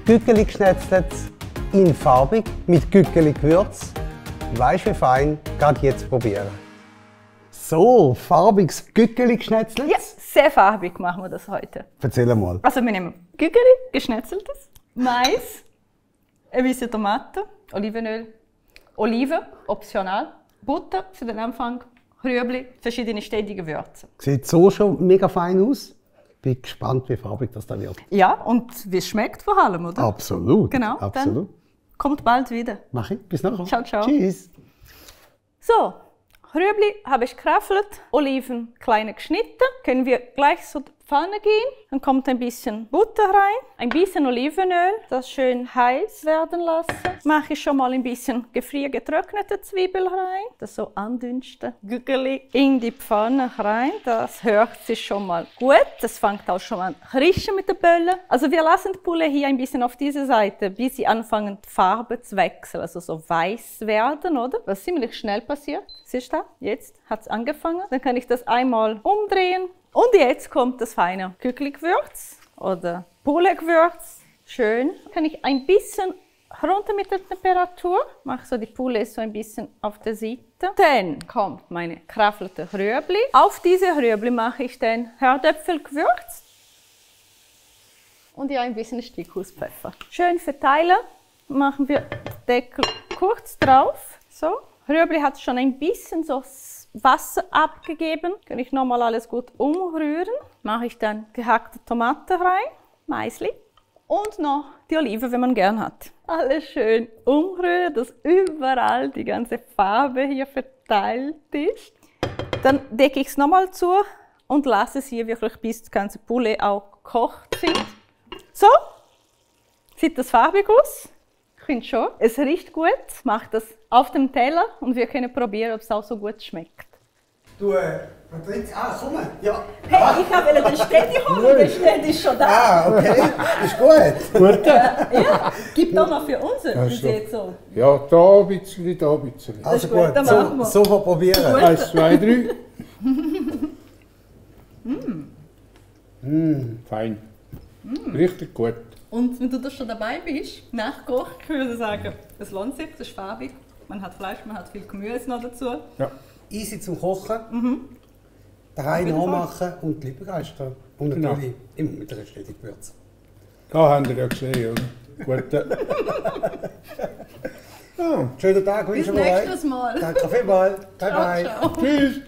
Gückeli geschnetzelt, in farbig, mit Gückeli-Gewürz. Weisst wie fein, gerade jetzt probieren. So, farbiges Gückeli geschnetzelt. Ja, sehr farbig machen wir das heute. Erzähl mal. Also wir nehmen Gückeli, geschnetzeltes, Mais, ein bisschen Tomaten, Olivenöl, Oliven, optional, Butter für den Anfang, Rüebli, verschiedene ständige Gewürze. Sieht so schon mega fein aus. Bin gespannt, wie farbig das dann wird. Ja, und wie es schmeckt vor allem, oder? Absolut. Genau, absolut. dann kommt bald wieder. Mach ich. Bis nachher. Ciao, ciao. Tschüss. So, Rüebli habe ich geraffelt, Oliven kleine geschnitten. Können wir gleich zur Pfanne gehen. Dann kommt ein bisschen Butter rein, ein bisschen Olivenöl, das schön heiß werden lassen. Mache ich schon mal ein bisschen gefriergetrocknete Zwiebel rein, das so andünsten. Gückeli in die Pfanne rein, das hört sich schon mal gut. Das fängt auch schon an riechen mit der Bölle. Also wir lassen die Pulle hier ein bisschen auf diese Seite, bis sie anfangen die Farbe zu wechseln, also so weiß werden, oder? Was ziemlich schnell passiert. Siehst du? Jetzt hat es angefangen. Dann kann ich das einmal umdrehen. Und jetzt kommt das feine Gückeli-Gewürz oder Poulet-Gewürz. Schön. Kann ich ein bisschen runter mit der Temperatur. Mache so die Poulet so ein bisschen auf der Seite. Dann kommt meine geraffelte Rüebli. Auf diese Rüebli mache ich dann Herdöpfelgewürz. Und ja, ein bisschen Steckhauspfeffer. Schön verteilen. Machen wir den Deckel kurz drauf. So. Rüebli hat schon ein bisschen so Wasser abgegeben. Kann ich nochmal alles gut umrühren. Mache ich dann gehackte Tomate rein, Maisli und noch die Oliven, wenn man gern hat. Alles schön umrühren, dass überall die ganze Farbe hier verteilt ist. Dann decke ich es nochmal zu und lasse es hier wirklich, bis das ganze Poulet auch gekocht sind. So, sieht das farbig aus? Ich finde schon. Es riecht gut. Macht das auf dem Teller und wir können probieren, ob es auch so gut schmeckt. Du, Patricia, komm. Ja. Hey, ich habe den Städti holen, der Städti ist schon da. Ah, okay. Ist gut. Gut. Ja, gib doch noch für uns, Ja, wie sieht so. Ja, da ein bisschen, da ein bisschen. Also gut, gut, dann machen wir. so probieren. 1, 2, 3. Fein. Richtig gut. Und wenn du da schon dabei bist, nachkochen, würde ich sagen, es lohnt sich, es ist farbig. Man hat Fleisch, man hat viel Gemüse noch dazu. Ja. Easy zum Kochen. Daheim nachmachen und die begeistern. Und Genau. natürlich immer mit einer stetigen Gewürz. Da habt ihr ja gesehen, oder? Gut. Ja, schönen Tag Bis wünschen wir euch. nächstes Mal. Danke vielmals. Bye Ciao, bye. ciao. Tschüss.